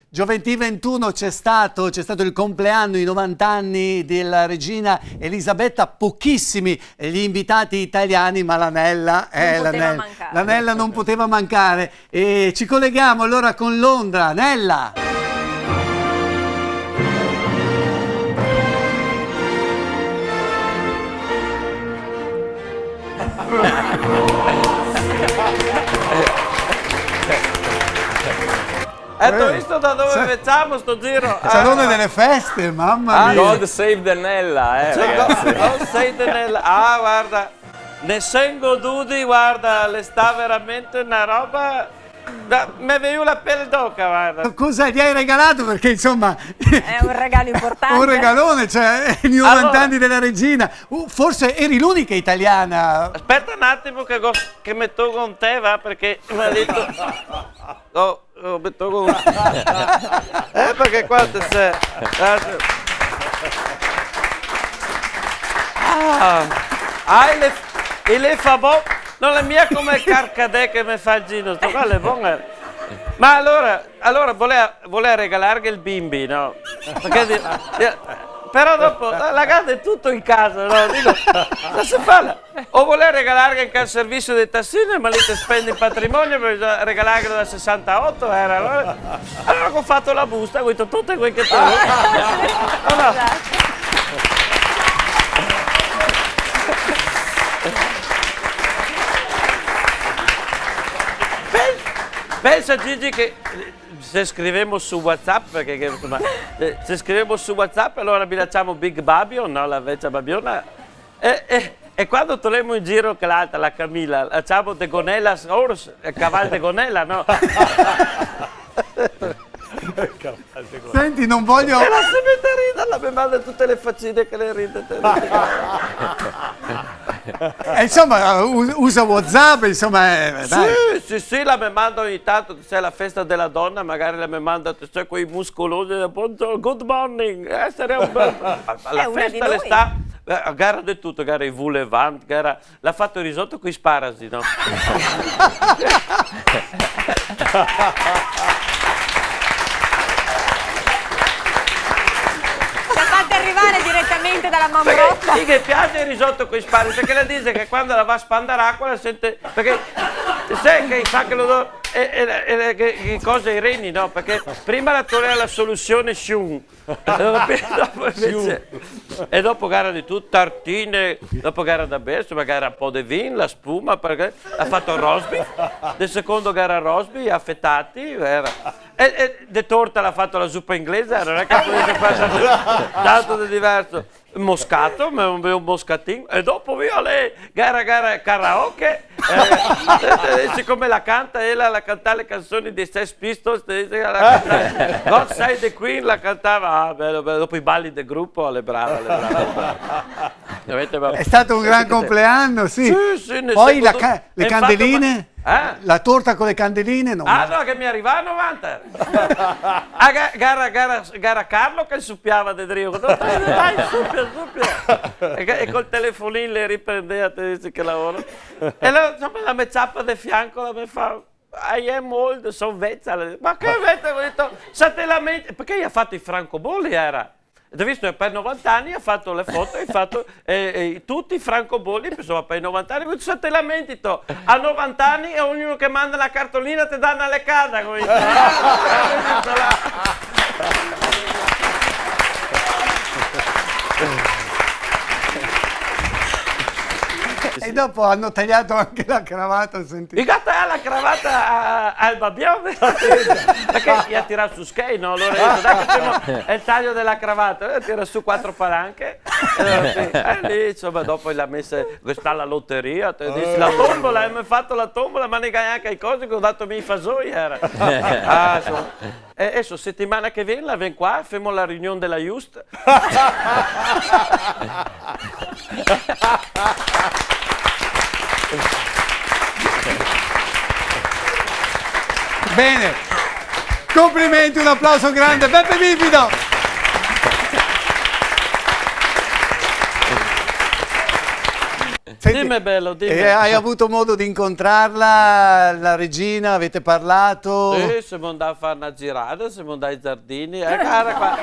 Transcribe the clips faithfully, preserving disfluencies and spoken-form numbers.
Giovedì ventuno c'è stato, c'è stato il compleanno, i novanta anni della regina Elisabetta, pochissimi gli invitati italiani, ma la Nella, eh, la Nella non poteva mancare. E ci colleghiamo allora con Londra. Nella! Eh, te go visto da dove vegniamo sto giro? Salone dele feste, mama mia. God save the Nella, eh, ragazzi. God save the Nella. Ah, varda, ne son godudi, varda, l'è stà veramente na roba da, me vien la pel d'oca, varda. Cosa gli hai regalato? Perché, insomma, è un regalo importante. Un regalone, cioè, i novanta anni della regina. Uh, forse eri l'unica italiana. Speta un atimo che go-, che me togo un tè, va, perché me ga dito, oh, oh, me togo un, eh, perché qua te se, ah, ah, e le, e le fa bo-, no l'è mia come el carcadè che me fa el Gino, sto qua l'è bon, eh. Ma alora, alora volea, volea regalarghe el bimbi, no? Perché di-, eh, però dopo, la, la ga de tuto in casa, no? Digo, cosa se fa là? O volea regalarghe anca el servizio de tassine, ma lì te spendi patrimonio, bisogna regalarghe da sesantaoto, era, no? Alora go fato la busta, go dito, tute quel che te vol. No, no. Pen-, pensa, Gigi, che, eh, se scrivemo su WhatsApp, perché che, insoma, eh, se scrivemo su WhatsApp, alora mi la ciamo Big Babio, no, la vecia babiona. E, e, e quando tornemo in giro che l'altra, la Camila, la ciamo de Gonella Horse, el caval de Gonella, no? Senti, non voglio... E la se mete a rider, la me manda tute le facine che le ride. E insoma, u-, usa WhatsApp, insoma, eh, dai. Sì, sì, sì, la me manda ogni tanto, se xe la festa dela dona, magari la me manda, te sa, quei muscolosi, "Buongiorno, good morning", eh, saria un bel... Ma, ma la festa l'è stà, eh, gera de tuto, gera i vulevant, gera L'à fato el risoto coi sparasi, no? L'à fato rivare diretamente dala Mambrota. Parché ghe piaxe el risoto coi sparasi, parché la dixe che quando la va a spandar acua la sente, parché te sa che fa che l'odor, e, e, e, che, che cosa i reni, no? Parché prima la tolea la solusion Sium. Dopo invese, e dopo gera de tuto, tartine, dopo gera da bever, ma gera un po' de vin, la spuma, parché l'à fato el roast beef, de secondo gera roast beef, afetati, gera. E, e de torta l'à fato la zupa inglese, no xe che podese far tanto de diverso. Moscato, me, un bel moscatin, e dopo via lì, gera, gera karaoke, eh, e, e sicome la canta, ela la canta le canzoni dei Sex Pistols, te dixe che la canta God Save the Queen, la cantava, ah, bel, bel, dopo i bali de grupo, l'è brava, l'è brava, l'è brava. Veramente brava. È stato un gran compleanno, sì. Sì, sì, ne... Poi la ca-, le candeline? Eh? La torta con le candeline, no? Ah, no, che mi rivava a novanta. Ah, ga-, gera, gera, gera Carlo che supiava de drio. Dai, dai, supia, supia. E che, e col telefonin le riprendea, te dixe che lavoro. E la, insoma, la me ciapa de fianco, la me fa: "I am old", son vecia. La dixe: "Ma che vecia?" Go dito: "Se te lamenti", parché i ga fato i francobolli, gera. Te ga visto? Par novanta ani i ga fato le foto, i ga fato, eh, eh, tuti i francobolli, insoma, par novanta ani, go dito: "Se te lamenti, to, a novanta ani e ognuno che manda na cartolina te dà na lecada", go dito. E dopo hanno tagliato anche la cravatta, ho sentito. I ga taià la cravata a, al babion, parché i ga tirà su schei, no? Alora i ga dito: "Dai che femo el tajo dela cravata". Eh, tira su quatro palanche. Eh, sì. E lì, insoma, dopo la mesa, che sta la loteria, te dixe, la tombola, eh, me ga fato la tombola, ma ne gagna anca i cosi che go dato mi i fasoi, gera. Ah, insoma. E deso, setimana che vien, la vien qua, femo la riunion dela Just. Bene. Complimenti, un applauso grande, Beppe Bifido. Senti, dime, belo, dime. E hai avuto modo di incontrarla, la regina? Avete parlato? Sì, semo ndai a far na girada, semo ndai ai giardini. Eco, ara qua.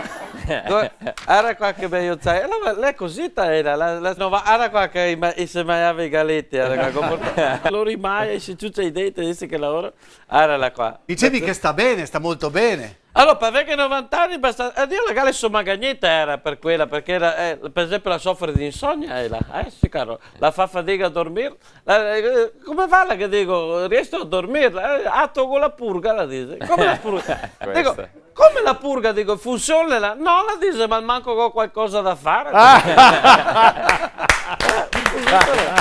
Dove, ara qua che bel ocean. Alora, l'è cusì, ta, era, la, la, no, ma ara qua che i ma-, i se magnava i galeti, ara qua, come, lo rimaia, i se ciucia i denti, dise che laora. Ara la qua. Dicevi che sta bene, sta molto bene. Alora, par vegner novanta ani, basta, a dir la verità, so magagneta era par quela, parché era, eh, par esenpio, la sofre de insonia, ela, eh, sì, caro, la fa fadiga a dormir, la, eh, come fa, la che digo, rieso a dormir? Eh, ah, togo la purga, la dise. Come la purga? Digo, questa. Come la purga? Digo, funsiona la? No, la dise, ma almanco go qualcosa da far. Ah. Eh, cusì, però.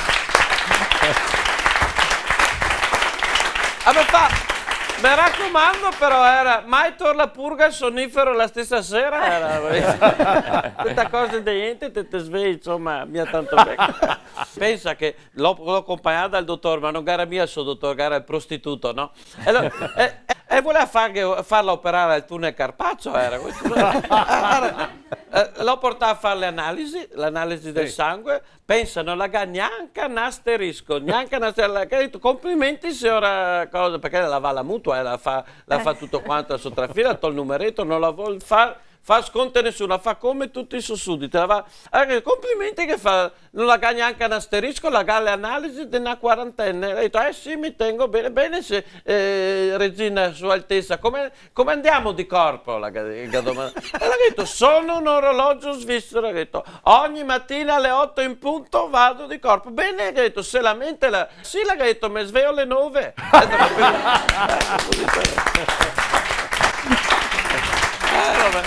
Ah, me fa, me racomando, però, era, mai tor la purga el sonifero la stesa sera, era, tuta cosa de gnente, te, te svei, insoma, mia tanto ben. Pensa che l'ho, l'ho acompagnada dal dotor, ma no gera mia el so dotor, gera el prostituto, no? E lo, e, e, e voleva farghe, farla operar al tunel carpaccio, era questo. Era, eh, l'ho portada a far le analisi, l'analisi del sangue, pensa, no la ga gnanca un asterisco, gnanca un asterisco. La ga dito, "Complimenti, siora cosa", parché la va ala mutua, eh, la fa, la fa tuto quanto a so trafila, tol numereto, no la vol far, far sconti a nesuni, la fa come tuti i so suditi, la va, eh, "Complimenti", che fa, no la ga gnanca un asterisco, la ga le analisi de na quarantena. La ga dito, "Eh sì, mi tengo ben, ben, se, eh, Regina, Sua Altesa, come, come andiamo di corpo?" La ga, ga domandà. E la ga dito, "Sono un orologio svizzero", la ga dito, "ogni mattina alle otto in punto vado di corpo." "Ben", la ga dito, "se lamenta la..." "Sì", la ga dito, "me sveo alle nove." Eh, va ben.